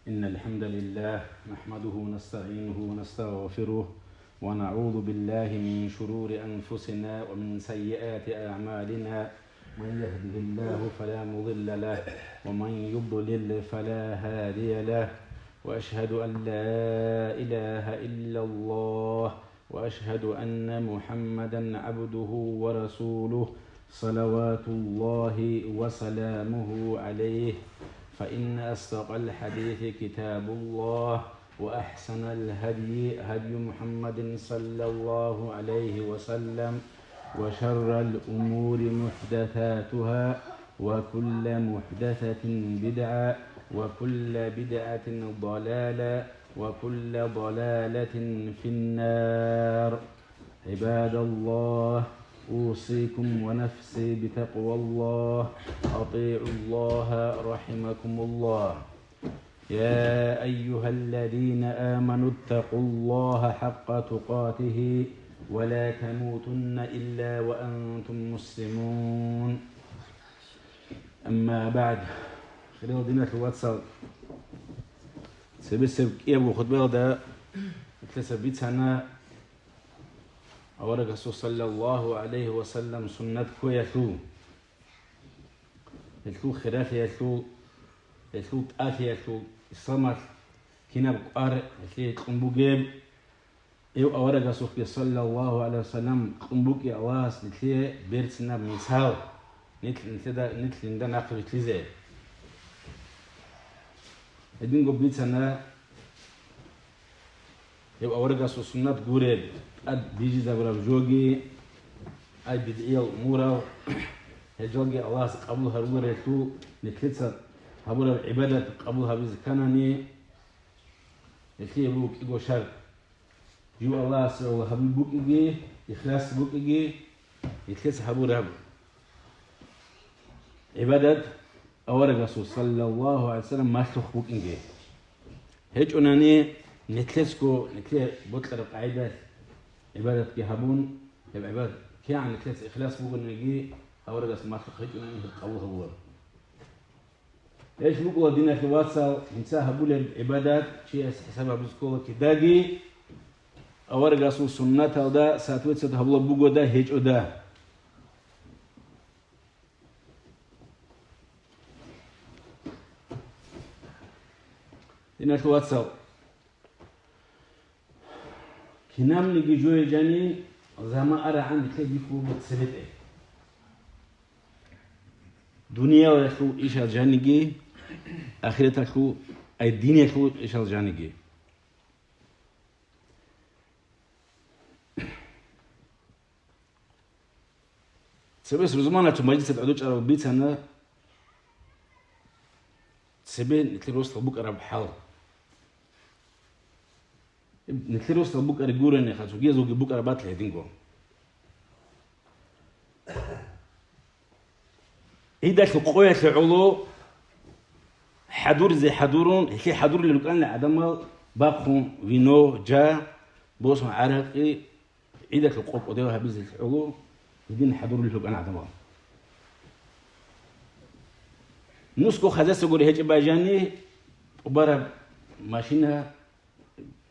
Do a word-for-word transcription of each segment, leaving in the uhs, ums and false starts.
إن الحمد لله نحمده ونستعينه ونستغفره، ونعوذ بالله من شرور أنفسنا ومن سيئات أعمالنا. من يهده الله فلا مضل له، ومن يضلل فلا هادي له. وأشهد أن لا إله إلا الله، وأشهد أن محمدا عبده ورسوله، صلوات الله وسلامه عليه، فإن أصدق الحديث كتاب الله، وأحسن الهدي هدي محمد صلى الله عليه وسلم، وشر الأمور محدثاتها، وكل محدثة بدعة، وكل بدعة ضلالة، وكل ضلالة في النار. عباد الله، أوصيكم ونفسي بتقوى الله. أطيعوا الله رحمكم الله. يا أيها الذين آمنوا اتقوا الله حق تقاته ولا تموتن إلا وأنتم مسلمون. أما بعد. Хириял диналъул вацал, цебесеб кӀиябго хутбаялда нилъеца бицана аварагасул саллаллагьу гӀалайгьи ва саллам суннат кквеялъул, гьелъул хиралъиялъул, гьелъул тӀалъиялъул, исламалъ кинаб кӀвар гьелъие кьун бугеб, гьев аварагасухъе саллаллагьу гӀалайгьи ва саллам кьун букӀин Аллагьас нилъее берцинаб мисал, нилъ-, нилъеда, нилъ жинда нахъе вилълъизе. Гьединго бицана гьев аварагасул суннат гуреб, тӀад бижизабураб жоги, ай бидгӀиял умурал, гьел жалги Аллагьас къабул гьаруларелъул, нилъеца гьабураб гӀибадат къабул гьабизе кканани, гьелъие буго кӀиго шарт. Жив Аллагьасе гӀоло гьабун букӀиги, ихлас букӀиги, нилъеца гьабураб гӀибадат аварагасул саллаллагьу гӀалайгьи ва саллам малъухъ букӀинги. ГьечӀонани, нилъесго, нилъее бокьараб къагӀидалъ гӀибадатги гьабун, гьеб гӀибадат кигӀан нилъеца ихлас бугониги, аварагас малъухъ гьечӀонани гьеб къабул гьабуларо. Гьелъ букӀула, диналъул вацал, жинца гьабулеб гӀибадат чияс хӀисаб гьабизе ккола кидаги, аварагасул суннаталда соответствовать гьабулеб бугода гьечӀода. Диналъул вацал, кинабниги жое жаниб заман арагӀан нилъее бихьулеб буго цебетӀе. Дуниялалъул ишал жаниги, ахираталъул, ай диниялъул ишал жаниги. Цебес рузманалъул мажлисалда гӀодов чӀарав бицана цебе нилъер росдал букӀараб хӀал. Нилъер росдал букӀараб гурони, цогиязулги букӀараб батила гьединго. ГӀидалъул къоялъе гӀоло хӀадуризе хӀадурун, гьелъие хӀадурулел рукӀана гӀадамал бахъун вино, жа, босун гӀаракъи, гӀидалъул къо кӀодо гьабизе гӀоло гьедин хӀадурулел рукӀана гӀадамал. Нусго хадаса гури гьечӀеб бажани, тӀубараб машина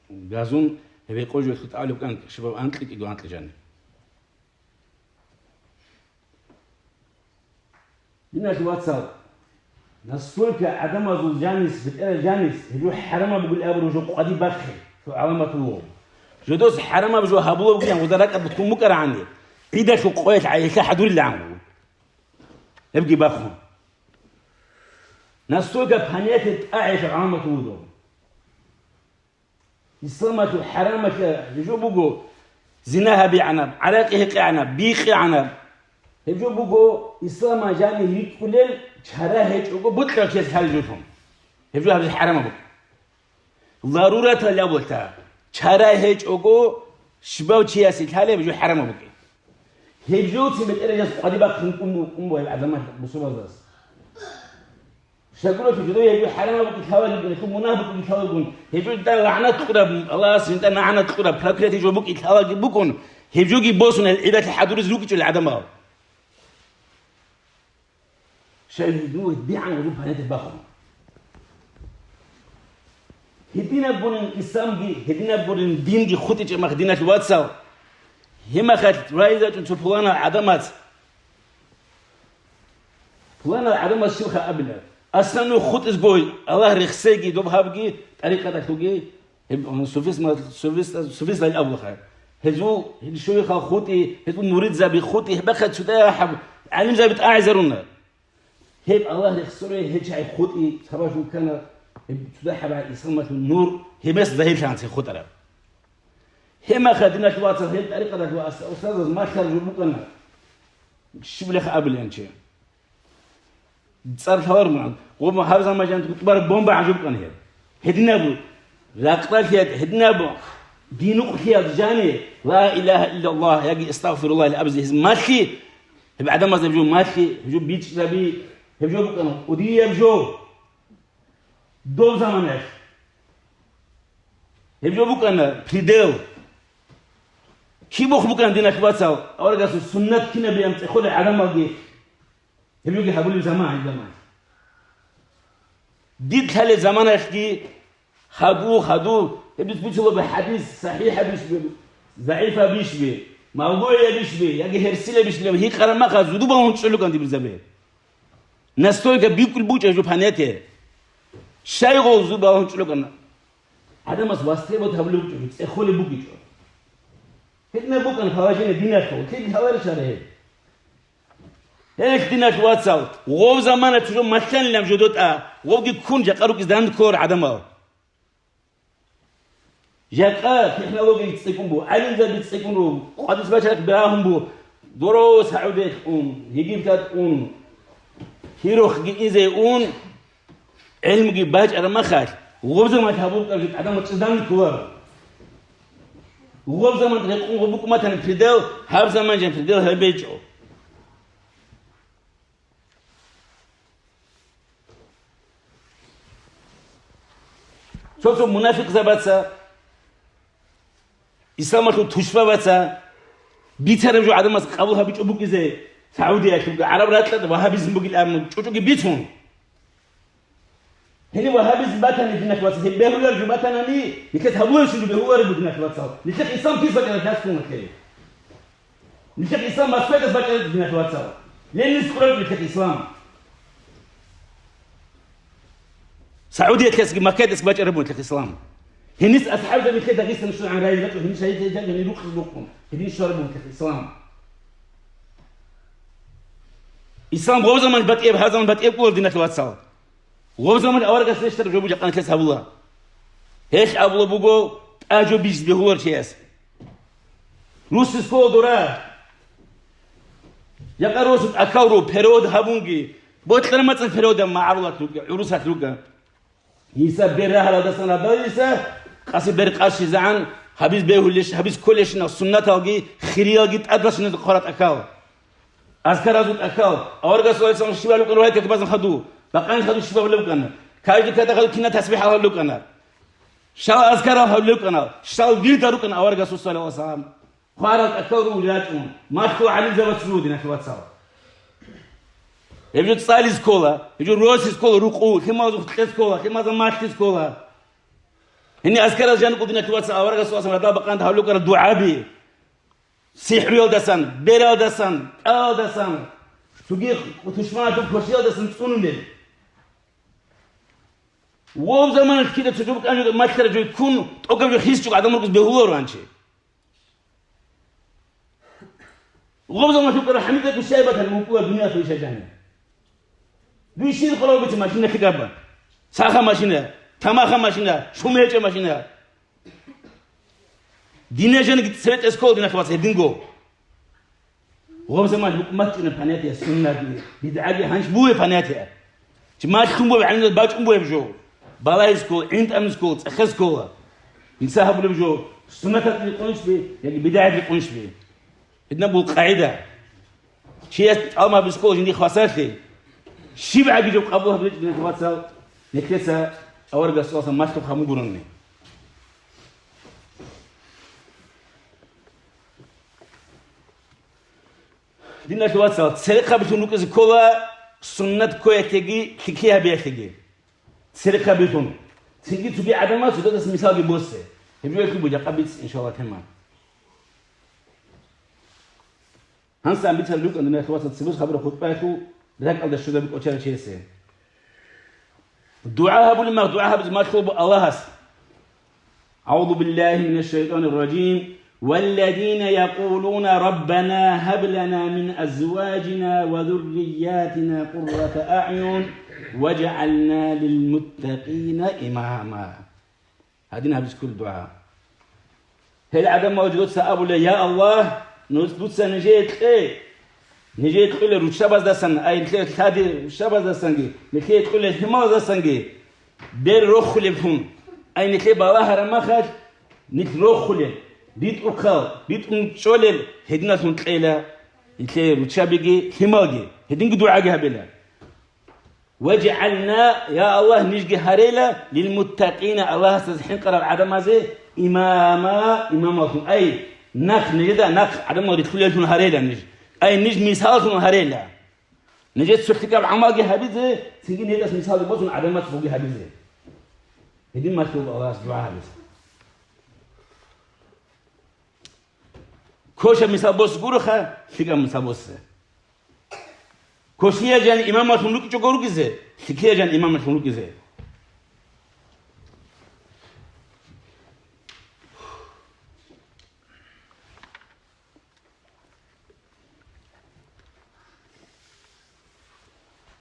газун, гьеб къо жоялъул тӀалеб кӀан щибаб анкьи кӀиго анкьи жани. Диналъул вацал, настолько гӀадамазул жанис, бетӀерал жанис, гьеб жо хӀарамаб бугин абураб жо къвади бахъе, цо гӀаламат буго. Жодос хӀарамаб жо гьабулеб бугин гъоза ракӀалда ккун букӀарагӀани, гӀидалъул къоялъ гӀайилъа хӀадурилан гьанго. Гьебги бахъун. Настолько понятие тӀагӀи гӀаламат буго. Исламалъул хӀарамалъа гьеб жо буго: зина гьабигӀанаб, гӀаракъи гьекъигӀанаб, бикъигӀанаб. Гьеб жо буго исламалъ жаниб рикӀкӀунел чара гьечӀого бокьарав чияс лъалеб жолъун. Гьеб жо гьабизе хӀарамаб буго. Ларуратал абулеб чара гьечӀого щибав чиясе лъалеб жо хӀарамаб буго. Гьеб жолцин бетӀералъ къвади бахъун кӀун бу-, кӀун буго гьеб гӀадамал бусурбаздаса. Щайгурелъул жидее гьеб хӀарамаб букӀин лъалаги букӀун, гьелъул мунагь букӀин лъалаги букӀун, гьеб жо жинда лагӀнат кьураб, Аллагьас жинда лагӀнат кьураб, проклятие жо букӀин лъалаги букӀун, гьеб жоги босун гьел гӀидалъе хӀадуризе рукӀинчӀел гӀадамал. Щай, ну, дигӀан гъозул понятие бахъун. Гьединаб гурин исламги, гьединаб гурин динги хутӀичӀеб мах, диналъул вацал, гьеб махалъ рагӀизачӀун цо пуланав гӀадамац, пуланав гӀадамац щибха абила, аслан, ну хутӀизго, Аллагь рехсеги, доб гьабги, тӀарикъаталъулги, гьеб, суфизм-, суфист-, суфистал абулха. Гьезул, гьел шуйихал хутӀи, гьезул муридзаби хутӀи, гьеб бахъа цо дагьаб гӀалимзаби тӀагӀизаруна. Гьеб Аллагь рехсолей гьел чагӀи хутӀи сабаблъун ккана, гьеб цо дагьаб исламалъул нур, гьебмехалъ загьирлъана цин хутӀараб. Гьеб махалъ, диналъул вацал, гьеб тӀарикъаталъул ас-, устазаз малъараб жо букӀана, щиб леха абилан чи. ЦӀар лъаларман, гъоб гьаб заман жаниб тӀубараб бомба гӀажуб букӀана гьеб. Гьединаб ракълалъиялъ, гьединаб динукълъиялъ жани, ла илагьа иллаллагь яги астагъфируллагь абизе гьез малъи, гьеб гӀадамаз гьеб жо малъи, гьеб жо бичӀчӀаби, гьеб жо букӀана кӀудияб жо. Доб заманалъ гьеб жо букӀана предел. Киб бухъ букӀана, диналъ вацал, аварагасул суннат кинабиан цӀехолел гӀадамалги гьеб жоги гьабулеб заман гьеб заман. Дид лъалеб заманалъги хаду, хаду, гьеб дус бицулеб хӀадис сахӀихӀабищ бе, загӀипабищ бе, мавдугӀиябищ бе, яги гьерсилабищ бе, гьикъараб махалъ зудуб балагьун чӀолукан диб ризабе. Настолько бикӀулеб букӀа жо понятие. Щайгъул зудуб балагьун чӀолукан. ГӀадамас востребовать гьабулеб букӀа жо, цӀехолеб букӀичӀо. Гьединаб букӀана положение диналъул, киги лъаларищ гьеб? Гьелъ, диналъ вацал, гъов замана цо жо малъанилан жодо тӀа, гъовги ккун жакъа рукӀизе данде кколар гӀадамал. Жакъа технологияги цӀикӀкӀун буго, гӀалимзаби цӀикӀкӀун руго, къватӀис бачарахъ бегьун буго, дороса ГӀудехъ ун, Египеталъ ун, Хирохъги изе ун, гӀелмуги бачӀараб махалъ, гъоб заман гьабулеб тӀад гӀадамал чӀездан кколаро. Гъоб заман рекъон гъоб букӀун батани предел, гьаб заман жан предел гьабичӀо. Цо-цо мунафикъзабаца, исламалъул тушбабаца бицараб жо гӀадамаз къабул гьабичӀо букӀизе, Саудиялъулги гӀараб ракьалда вагьабизм бугилан чӀучӀуги бицун. Гьениб вагьабизм батани, диналъ вацал, гьеб бегьулареб жо батанани, нилъеца гьабуларищин жо бегьулареб буго, диналъ вацал. Нилъехъ ислам киса бачӀараб лъаскун вахъе. Нилъехъ ислам Москваялдаса бачӀараб, диналъ вацал. Ленинск къурав нилъехъ ислам. Саудиялъасги Маккаялдасги бачӀараб нилъехъ ислам. Гьениса асхӀабзаби нилъер Дагъистан щвараб район рачӀун, гьенир шагьидлъи гьанже гьенир рукъизе рукъун, гьедин щвараб нилъехъ ислам. Ислам гъоб заман батӀияб, гьаб заман батӀияб ккола, диналъ вацал. Гъоб заман аварагас рещтараб жо буго жакъа нилъеца гьабула. Гьелъ абула буго тӀажо бижизе бегьулар чияс. Русис ккола дора. Якъа росу тӀакал ру, перевод гьабунги. Бокьараб мацӀалъ перевод гьаб, магӀарулалъ ругел, гӀурусалъ ругел. Гьиса бер рагьаралдасан гьабалиса, къаси бер къарщизегӀан, гьабиз бегьулищ, гьабиз кколещинал суннаталги, хириялги тӀадващиназда хъвара тӀакал. Азкаразул тӀакал, аварагас саллаллагьу гӀалайгьи ва саллам щибаб букӀана рухӀаят какбазан хаду, бакъанил хаду щибаб гьабулеб букӀана, каждый пятахъ хаду кинаб тасбихӀал гьабулеб букӀана. Щал азкарал гьабулеб букӀана, щал вирдал рукӀана аварагасул саллаллагьу гӀалайгьи ва саллам. Хварал тӀакал ругел рачӀун, малъул гӀалимзабац руго, диналъ вацал. Гьеб жо цӀализ ккола, гьеб жо росиз ккола, рукъу, лъималазухъ кьез ккола, лъималазда малъиз ккола. Гьенир азкараз жаниб ккола, диналъ вацал, аварагас саллаллагьу гӀалайгьи ва саллам радал бакъанил гьабулеб букӀана дугӀаби. СихӀруялдасан, бералдасан, тӀалалдасан, цоги тушманалъул квашиялдасан цӀунунел. Гъоб заманалъ кида цо жо букӀана жо малъараб жо ккун, тӀокӀаб жо хисчӀого гӀадамал рукӀизе бегьуларо гьанже. Гъоб заманалъ рукӀарал хӀамидакӀ щай батани, вукӀула дуниялалъул ишай жаниб. Дуе щиб къорал бицин машина хъикӀаб? Саха машина, тамаха машина, шуме гьечӀеб машина. Диниял жаниги цебетӀез ккола, диналъ вацал, гьединго. Гъоб заман букӀун бачӀунеб понятие суннатги, бидгӀаги гьанж бугеб понятие. Чи малъун бугеб, гӀалимзабаз бачӀун бугеб жо. Балагьиз ккола, гӀинтӀамиз ккола, цӀехез ккола. Инса гьабулеб жо, суннаталъ рекъонищ би, яги бидгӀаялъ рекъонищ би. Гьединаб буго къагӀида. Чияс тӀалмабиз ккола жиндихъ васалъе. ЩибгӀаги жо къабул гьабулеб, диналъ вацал, нилъеца аварагас саллаллагьу гӀалайгьи ва саллам малъухъ гьабугурони. Диналъ вацал, церехъабилъун рукӀизе ккола суннат ккоялъеги лъикӀлъи гьабиялъеги. Церехъабилъун. Цинги цоги гӀадамал цоцазда мисалги боссе. Гьеб жоялъул бугеб жакъа бицӀ, иншаллагь, тема. Гьансан бицараб букӀана, диналъул вацал, цебе хабар хутӀбаялъул ракӀалда щвезаб кӀочарав чиясе. ДугӀа гьабулеб мах, дугӀа гьабизе малъулеб Аллагьас. أعوذ بالله من الشيطان الرجيم. والذين يقولون ربنا هب لنا من أزواجنا وذرياتنا قرة أعين واجعلنا للمتقين إماما. Гьадин гьабизе ккола дугӀа. Гьел гӀадамал жидеца абула: «Я Аллагь, нуц-, дуца нижее кье, нижее кьолел руччабаздасан, ай, нилъее лъади руччабаздасанги, нилъее кьолел лъималаздасанги бер рохулеблъун, ай, нилъее балагьараб махалъ, нилъ рохулел, ритӀухъал, ритӀун чӀолел гьединалъун кьейила нилъее руччабиги лъималги», гьединги дугӀаги гьабила. «ВаджгӀална», я Аллагь, нижги гьарейила, «лилмуттакъина», Аллагьасда хӀинкъарал гӀадамазе, «имама», имамаллъун. Ай, нахъ нижеда, нахъ гӀадамал рилълъулеллъун гьарейила ниж. Ай, ниж мисаллъун гьарейила. Нижеца цо лъикӀаб гӀамалги гьабизе, цинги нижеца мисалги босун гӀадамаца буги гьабизе. Гьедин малъула Аллагьас дугӀа гьабизе. Кошаб мисал бос гуроха, лъикӀаб мисал боссе. Кошиял жан имамаллъун рукӀичӀого ругезе, лъикиял жан имамаллъун ругезе.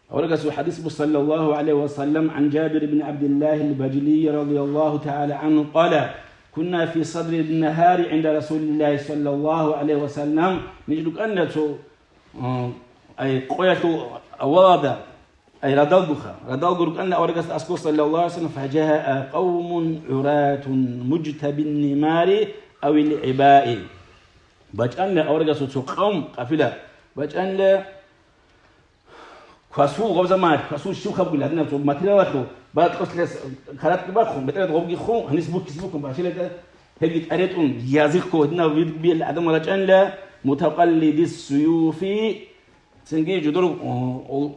Аварагасул хадис буго, саллаллаху гӀалайхи ва саллам, гӀан Жабир ибн ГӀабдиллагьил Бажалийи радияллаху тагӀала гӀангьу къала: «Кунна фи садри ннагьари гӀинда Расулиллагьи саллаллаху гӀалайхи ва саллам». Ниж рукӀана цо, а, ай, къоялъул авалалда, ай, радалгоха. Радалго рукӀана аварагасда аскӀов, саллаллаху гӀалайхи ва саллам, «Фажаа къавмун гӀуратун мужтабин нимари авил гӀибаи». БачӀана аварагасул цо къавм, къафила, бачӀана квасул, гъаб заман, квасул щиб хабгули, гьадинаб цо материалалъул, бакьулъес каратги бахъун, бетӀерад гъобги хун, гьанис бухьизе бухьун, башилада гьебги тӀаретӀун, язихъго гьединав вирд-, бил гӀадамал рачӀанила, мутакъаллидис суюфи, цинги жудур, о, о,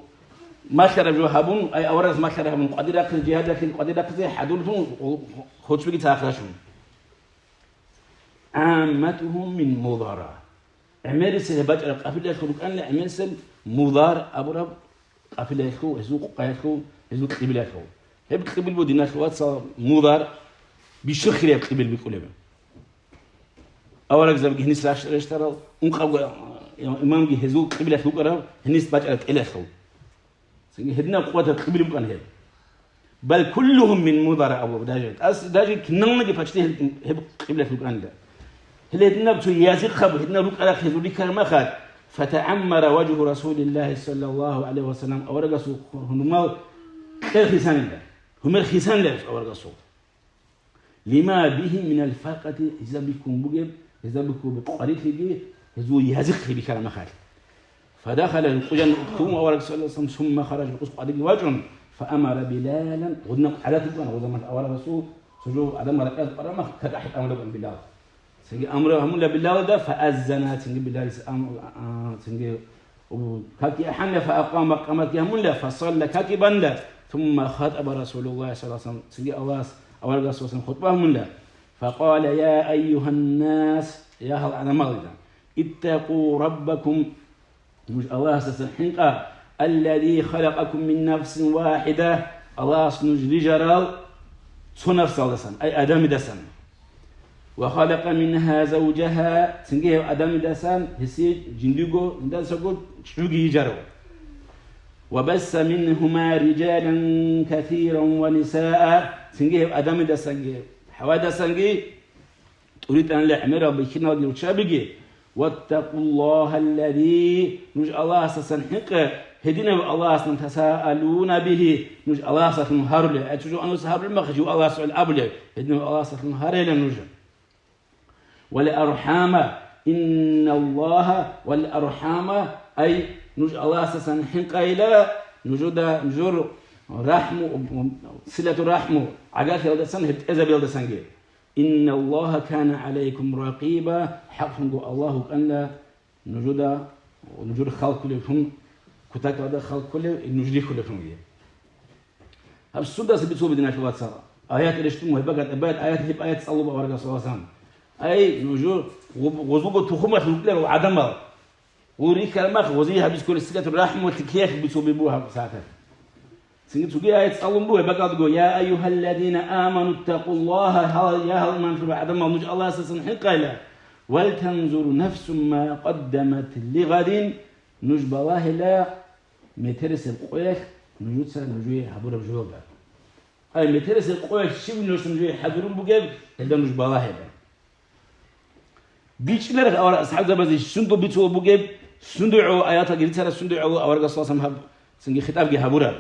малъараб жо гьабун, ай аварагас малъараб гьабун, къвадир рахъизе, жигьадалъе къвадир рахъизе, хӀадурлъун, о, хочбиги цахъ рашун. ГӀамматухум мин Мудара. ГӀемерисел гьеб бачӀараб къабилаялъул рукӀанила, гӀемерисел Мудар абураб къабилаялъул, гьезул къукъаялъул, гьезул кьибилалъул. Гьеб кьибил буго, диналъул вацал, Мудар, бищун хирияб кьибил бикӀулеб. Аварагзабиги гьениса раш-, рещтӀарал, ункъабго имамги гьезул кьибилалъ вукӀарав, гьениса бачӀараб тӀелалъул. Цинги гьединаб къуватаб кьибил букӀана гьеб. Бал куллугьум мин Мудара абу даже. Ас-, даже киналниги почти гьеб, гьеб кьиблалъ рукӀанила. Гьеле гьединаб цо язихъаб, гьединаб рукӀарахъ гьезул рихьараб махалъ, фатагӀаммара важгьу Расулиллагьи саллаллагьу гӀалайгьи ва саллам, аварагасул гьунумал кьел хисанила. Гьумер хисанила аварагасул. Лима бигьи минал факъати, гьезда бихьун бугеб, гьезда бихьун бугеб къварилъиги, гьезул язихъги бихьараб махалъ. Фадахала, рукъу жан лъугьун авараг саллаллагьу гӀалайгьи ва саллам, сумма хараджа, рукъус къвадиги вачӀун, фа амара Билалан, гъудна гӀадат букӀана гъузаман аварагасул, цо жо адам ракӀалда къвараб мах, кака хӀетӀамулеб Билал. Цинги амру гьамула Билалда, фааззана, цинги Билалис ам-, а, цинги, у, каки ахӀанла, фаакъама, къаматги гьамула, фасалла, каки банла, сумма хатӀаба Расулуллагь саллаллагьу гӀалайгьи ва саллам, цинги Аллагьас, аварагас ва саллам хутӀба гьамула, факъала: «Я айюгьаннас», я гьал гӀадамал, иттакъу раббакум, нуж Аллагьасдасан хӀинкъа, аллази халакъакум мин нафсин вахӀида, Аллагьас нуж рижарал цо нафсалдасан, ай Адамидасан. Ва халакъа мингьа завжагьа, цинги гьев Адамидасан гьесие жиндиего, жиндасаго чӀужуги йижарав. Ва басса мингьума риджалан касиран ва нисаа, цинги гьев Адамидасанги ХӀавадасанги ТӀуритӀанила гӀемерал бихьиналги руччабиги. Ваттакъуллагьаллази, нуж Аллагьасдасан хӀинкъе, гьединав Аллагьасдасан, тасаалуна бигьи, нуж Аллагьасдалъун гьарулел. Ай, цо жо анус гьарулеб махъ, жив Аллагьас гӀолеб абулеб, гьединав Аллагьасдалъун гьарейила нуж. Вал архӀама, инналлагьа, вал архӀама, ай, нуж Аллагьасдасан хӀинкъайила, нужуда, нужер рахӀму, силату рахӀму, гӀагарлъиялдасан, гьеб тӀезабиялдасанги. Инналлагьа кана гӀалайкум ракъиба, хӀакълъунго Аллагь вукӀана нужуда, нужер хал кколевлъун, кутакалда хал кколев, нуж рихьулевлъунги. Гьаб сундаса бицулеб, диналъул вацал? Аят рещтӀун гьеб бакӀалда, аят, гьеб аят цӀалуба аварагас васан. Ай, нуж гъуб-, гъозулго тухумалъ рукӀларал гӀадамал. Гъур рихьараб мах, гъозие гьабиз кколесигат рахӀму ва лъикӀлъиялъ бицунеб буго гьаб сагӀаталъ. Цинги цоги аят цӀалун буго гьеб бакӀалдаго: «Я айюхалладина аману ттакъуллагьа», гьал, я гьал иман лъурал гӀадамал, нуж Аллагьасдасан хӀинкъайла, «вал танзур нафсун ма къаддамат лигъадин», нуж балагьила метерисеб къоялъ нужеца нужее гьабураб жоялда. Ай, метерисеб къоялъ щиб нужеца нужее хӀадурун бугеб, гьелда нуж балагьила. БичӀчӀиларищ авараг асхӀабзабазе сундул бицулеб бугеб, сундуе гӀоло аяталги рицараб, сундуе гӀоло аварагас саллаллагьу гӀалайгьи ва саллам гьаб-, цинги хитӀабги гьабураб.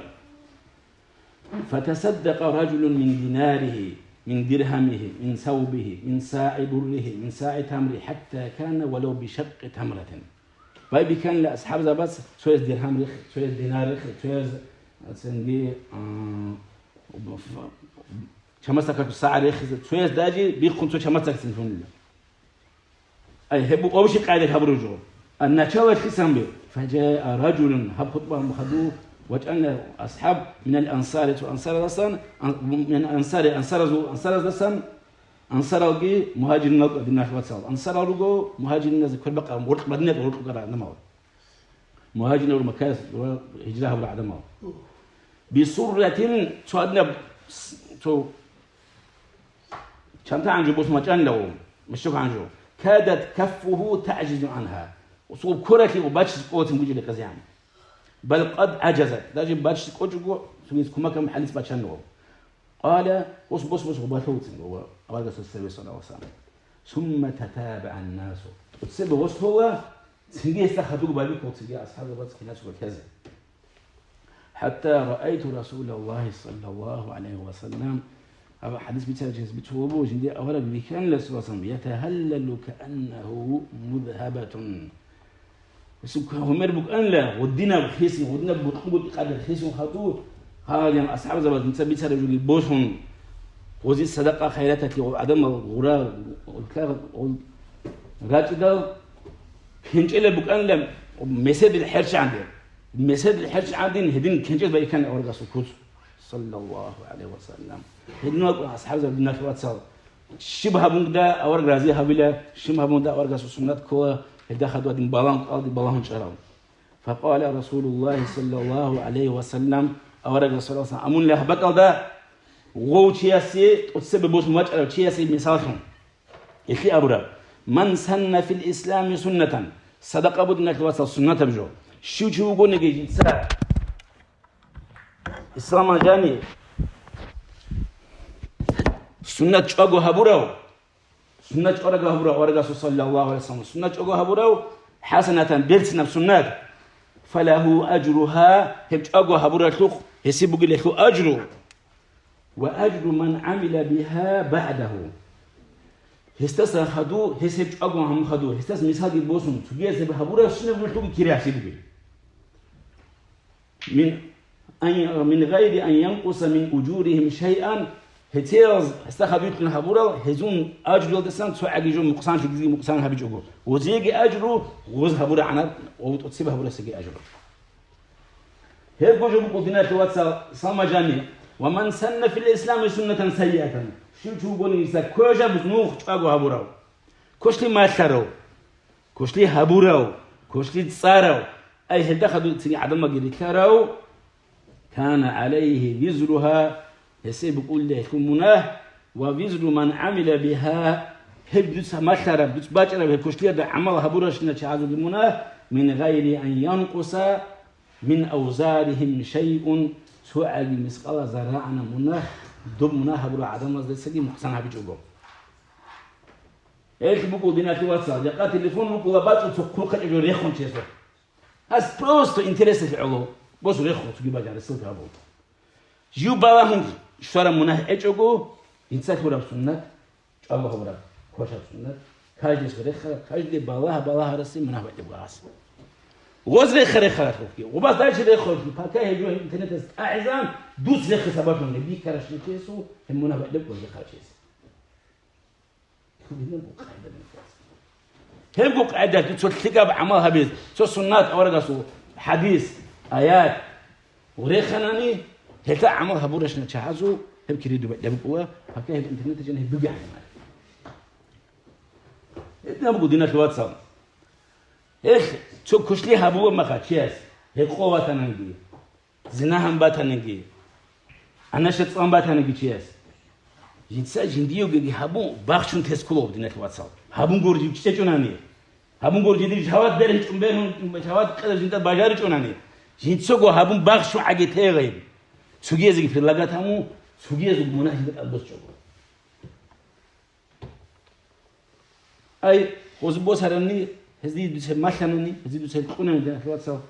«Фатасаддакъа ражулун мин динаригьи, мин диргьамигьи, мин савбигьи, мин сагӀи бурригьи, мин сагӀи тамригьи, хӀатта кана валав бишаккъи тамратин». Байбихьанила асхӀабзабаз цояз диргьам рихьи, цояз динар рихьи, цояз цинги, а, чамасдакалъул сагӀа рехизе, цояз даже биххун цо чамасдакалъин лъунила. Ай, гьеб букӀа щиб къайда гьабураб жо. А начало лъисан бе? Фажаа ражулун, гьаб хутӀба гьабун хадув вачӀана асхӀаб, минал ансари, цо ансарадасан, ан-, мин ансари, ансаразул, ансараздасан, ансаралги мугьажиринал, диналъ вацал. Ансарал руго мугьажириназда квербакъа, гъоркь Мадинат, гъоркь рукӀарал гӀадамал. Мугьажиринал Маккаялъ гьижра гьабурал гӀадамал. Бисурратин, цо гьадинаб с-, цо чанта гӀанжу босун вачӀанила гъов, мешок гӀанжу. Кадат каффугьу таъжизу гӀангьа. Цо коралъи бачиз кӀолцин бугила къазигӀан. Бал къад гӀажазат. Даже бачиз кӀочӀого, цогидаз кумекаб хӀалиц бачанила гъов. Къала, бос, бос, бос, гъубалъув вуцин, ва аварагасул цеве саллаллагьу гӀалайгьи ва саллам. Сумма татабагӀа ннасу. Цебе гъос тола, цинги гьесда хадуб байбихьула цинги асхӀабзабаз киназго лъазе. ХӀатта раайту Расулаллагьи саллаллагьу гӀалайгьи ва саллам, гьаб хӀадис бицарав чияс бицулеб буго, жиндир авараг вихьанила саллаллагьу гӀалайгьи ва саллам, ятагьаллалу кааннагьу музгьабатун. Гьесул гьумер букӀанила, гъудинаб хисун, гъудинаб бутӀрулгутӀи къадар хисун хадув, гьагъадин асхӀабзабаз дица бицараб жоги босун, гъози садакъа-хайраталъе гъол гӀадамал гъура, гъол рачӀидал, кенчӀела букӀанила меседил хӀерчӀанде. Меседил хӀерчӀандин гьедин кенчӀез байикан аварагасул куц, саллаллагьу гӀалайгьи ва саллам. Гьедин вакӀун асхӀабзаб, диналъ вацал. Щиб гьабунда авараг рази гьабила, щиб гьабунда аварагасул суннат ккола, гьелда хадув гьадин балагьун кӀалди балагьун чӀарал. Факъала Расулуллагьи саллаллагьу гӀалайгьи ва саллам, аварагас саллаллагьу гӀалайгьи ва саллам амунила гьаб бакӀалда, гъов чиясе, тӀоцебе босун вачӀарав чиясе мисаллъун. Гьелъие абураб: «Ман санна фил ислами суннатан», садакъа бугин, диналъ вацал, суннатаб жо. Щив чи вугониги жинца Исламалъ жани суннат чӀваго гьабурав, суннат чӀваго гьабурав, аварагасул саллаллагьу гӀалайгьи ва саллам суннат чӀваго гьабурав, хӀасанатан, берцинаб суннат, фалагьу ажругьа, гьеб чӀваго гьабуралъухъ гьесие бугила гьелъул ажру, ва ажру ман гӀамила бигьа багӀдагьу. Гьесдаса хадув, гьес гьеб чӀваго гьабун хадув, гьесдаса мисалги босун, цогияз гьеб гьабуравщинаб рухӀлуги кири гьасиб бугеб. Мин ан, мин гъайри ан янкъуса мин ужуригьим шайъан, гьесие гьесда хадурлъун гьабурал гьезул ажруялдасан цо гӀаги жо мукъсан, лъикӀлъиги мукъсан гьабичӀого, гъозиеги ажру, гъоз гьабурагӀанаб ва тӀоцебе гьабурасеги ажру. Гьебго жо букӀул, диналъул вацал, салмажани: «Ва ман санна фил ислами суннатан сайиатан», щив чи вугониги жинца квешаб нух чӀваго гьабурав, квешлъи малъарав, квешлъи гьабурав, квешлъи цӀарав, ай гьелда хадув цинги гӀадамалги рилълъарав, «кана гӀалайгьи визругьа», гьесие букӀулила гьелъул мунагь, «ва визру ман гӀамила бигьа», гьеб дуца малъараб, дуца бачӀараб гьеб квешлъиялда гӀамал гьабуращина чагӀазулги мунагь, «мин гъайри ан янкъуса мин авзаригьим шайъун», цо гӀаги мискъала заррагӀана мунагь, доб мунагь гьабурал гӀадамаздасаги мукъсан гьабичӀого. Гьелъ букӀул, диналъул вацал, жакъа телефон букӀула бачӀун цо хъулухъ гьечӀого рехун чиясда. Гьас просто интересалъе гӀоло босун рехун цоги бажан ресурс гьабун. Жив балагьун щвараб мунагь гьечӀого, жинца лъураб суннат, чӀваго гьабураб квешаб суннат, каждый рехараб, каждый балагь-балагьарасе мунагь бакӀиб гьас. Гъоз рехарехаралъухъги, гъубаз дальше рехаралъухъги, пока гьеб жо интернеталъ тӀагӀизан, дуц рехи сабаблъун гьеб бихьаращинав чиясул гьеб мунагь бакӀиб гъоз рехарав чиясе. Гьебго къайдалъ цо лъикӀаб гӀамал гьабиз, цо суннат аварагасул хӀадис, аят реханани, гьелда гӀамал гьабуращина чагӀазул Гьеб кири дуб-, дуб-, букӀула, гьаб гьеб интернеталъ жаниб бугеб гӀадамал. Гьеб буго, диналъул вацал. Гьелъ цо квешлъи гьабула маха чияс, гьекъо ватаниги, зина гьабун батаниги, анаша цӀан батаниги чияс. Жинца жиндиеги гьабун бахчун тес ккола, диналъул вацал. Гьабун гуро жив чӀечӀунани. Гьабун гуро жиндир шагьват бергьичӀун бергьун, шагьват кьела жинда бажаричӀунани. Жинцаго гьабун бахчун гӀаги тегъи. Цогиязеги предлагать гьабун, цогиязул мунагь жинда тӀад босчӀого. Ай, гъоз босарани, гьезие дуца малъанани, гьезие дуца кьунани, диналъул вацал.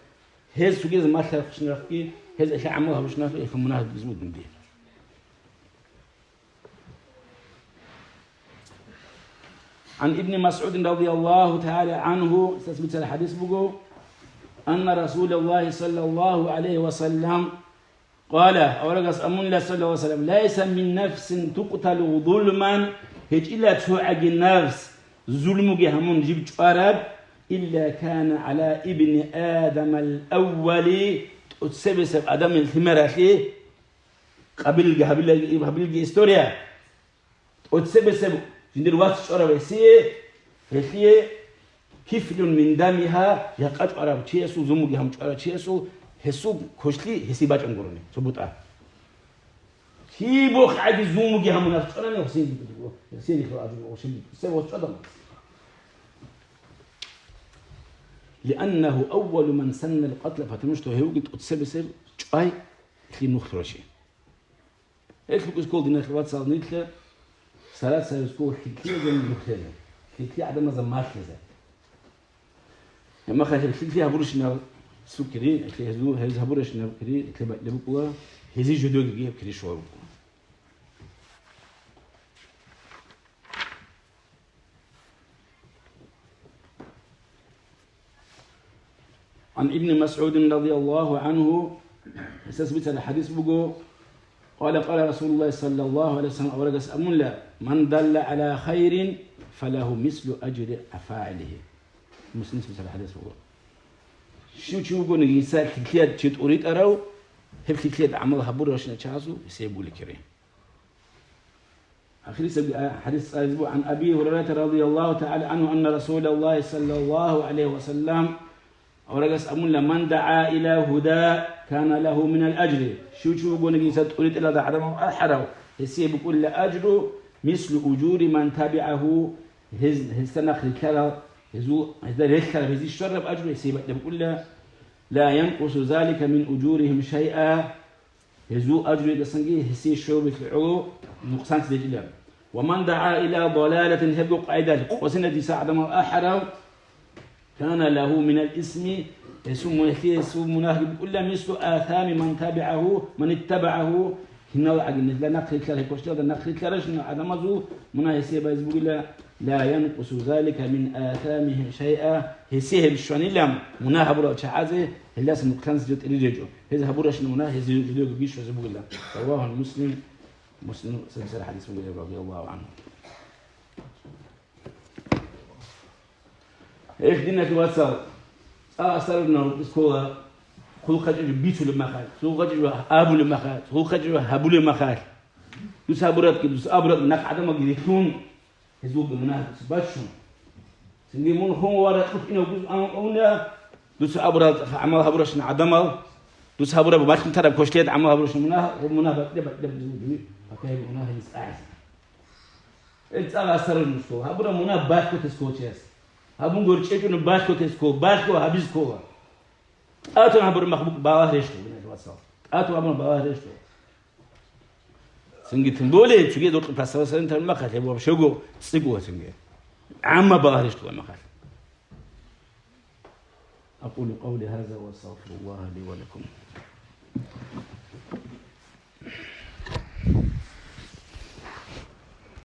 Гьез цогияз малъарахъе рахъги, гьез гьелъа гӀамал гьабурахъе рахъги, гьелъул мунагь гьабизе буго дунде. عن ابن مسعود رضي الله تعالى عنه, гьесдаса бицараб хӀадис буго, أن رسول الله صلى الله عليه وسلم قال, аварагас абуна, صلى الله عليه وسلم, ليس من نفس تقتل ظلما, гьечӀила цо гӀаги нафс зулмуги гьабун жиб чӀвараб, إلا كان على ابن آدم الأول, тӀоцебесеб Адамил лъимералъе, Къабилги Гьабилги, Гьабилги история. ТӀоцебесеб жиндир вас чӀварав гьесие, гьелъие كفل من دمها, якъа чӀварав чиясул, зулмуги гьабун чӀварав чиясул, гьесул квешлъи гьесие бачӀун гурони, цо бутӀа. Киб бохъ гӀаги зулмуги гьабун вас чӀварани, гьесие, гьесие нилъер ажру гьечӀо, гьесие вас чӀвадан. لأنه أول من سن القتل, потому что гьев вугин тӀоцебесеб чӀвай, лъим нух лъурав чи. Гьелъ букӀиз ккола, диналъул вацал, нилъ сарацаяб ккола лъикӀлъиязул нухлъезе, лъикӀлъи гӀадамазда малъизе. Гьеб мехалъ гьеб лъикӀлъи гьабурщинаб цо кири, гьезул, гьез гьабурщинаб кири, гьелъ бакӀалде букӀула, гьезие жидеги гьеб кири щолеб букӀула. عن ابن مسعود رضي الله عنه, гьесдаса бицараб хӀадис буго, قال قال رسول الله صلى الله عليه وسلم, аварагас абуна, من دل على خير فله مثل أجر فاعله. Муслимас бицараб хӀадис буго. Щив чи вугониги гьесда лъикӀлъиялъ чи тӀуритӀарав, гьеб лъикӀлъиялъ гӀамал гьабуравщинал чагӀазул гьесие бугила кири. Ахирисеб, а, хӀадис цӀализе буго, عن أبي هريرة رضي الله تعالى عنه أن رسول الله صلى الله عليه وسلم, аварагас абуна, من دعا إلى هدى كان له من الأجر. Щив чи вугониги гьесда тӀуритӀарав гӀадамал ахӀарав, гьесие букӀула ажру مثل أجور من تبعه, гьез, гьесда нахърилълъарал, гьезул, гьезда релълъараб, гьезие щвараб ажру гьесие бакӀалде букӀула, لا ينقص ذلك من أجورهم شيئا. Гьезул ажруялдасанги гьесие щолеб гӀоло нукъсанлъи гьечӀила. ومن دعا إلى ضلالة, гьебго къайдалъ къосиназе гӀадамал ахӀарав, كان له من الإثم, гьесул му-, гьесул мунагьги букӀула مثل آثام من تبعه, من اتبعه, киналгӀаги нилъеда нахърилълъарал, гьеб квешлъиялда нахърилълъаралщинал гӀадамазул мунагь гьесие байзе бугила, لا ينقص ذلك من آثامهم شيئا, гьесие гьеб щванила мунагь гьабурал чагӀазе гьелдаса нукълъанлъи тӀаде гьечӀо. Гьез гьабурабщинаб мунагь гьезие жидеги щвезе бугила. رواه مسلم, Муслимасда бицараб хӀадис буго, رضي الله عنه. Эх, диналъул вацал, цӀакъ асараб нахъ ккола, хъулухъ гьечӀеб бицулеб мехалъ, хъулухъ гьечӀеб абулеб мехалъ, хъулухъ гьечӀеб гьабулеб мехалъ. Дуца абурабги, дуца абурабги, нахъ гӀадамалги рилълъун, гьезулги мунагь бачун. Цинги мун хун ва ракьулъ инав гуз ан уна, дуца абурал гӀамал гьабуращин гӀадамал, дуца гьабураб малъун тараб квешлъиялъ гӀамал гьабуращин мунагь, гьеб мунагь бакӀде, бакӀде, бакӀде, бакӀде, мунагь гьез ахӀи. Ил цӀакъ асарун мусул. Гьабураб мунагь балъго тес ккола чияс. Гьабун гуро чӀечӀунеб балъго тес ккола, балъго гьабизе ккола. ТӀатун гьабураб мехалъ балагь рещтӀула, диналъул вацал. ТӀатун гьабураб мехалъ балагь рещтӀула. Цинги тем более, цоги докъи пасарасарин тармахъалъе вообще-го цӀикӀкӀула цинги. ГӀамма балагь рещтӀула мехалъ. أقول قولي هذا وأستغفر الله لي ولكم.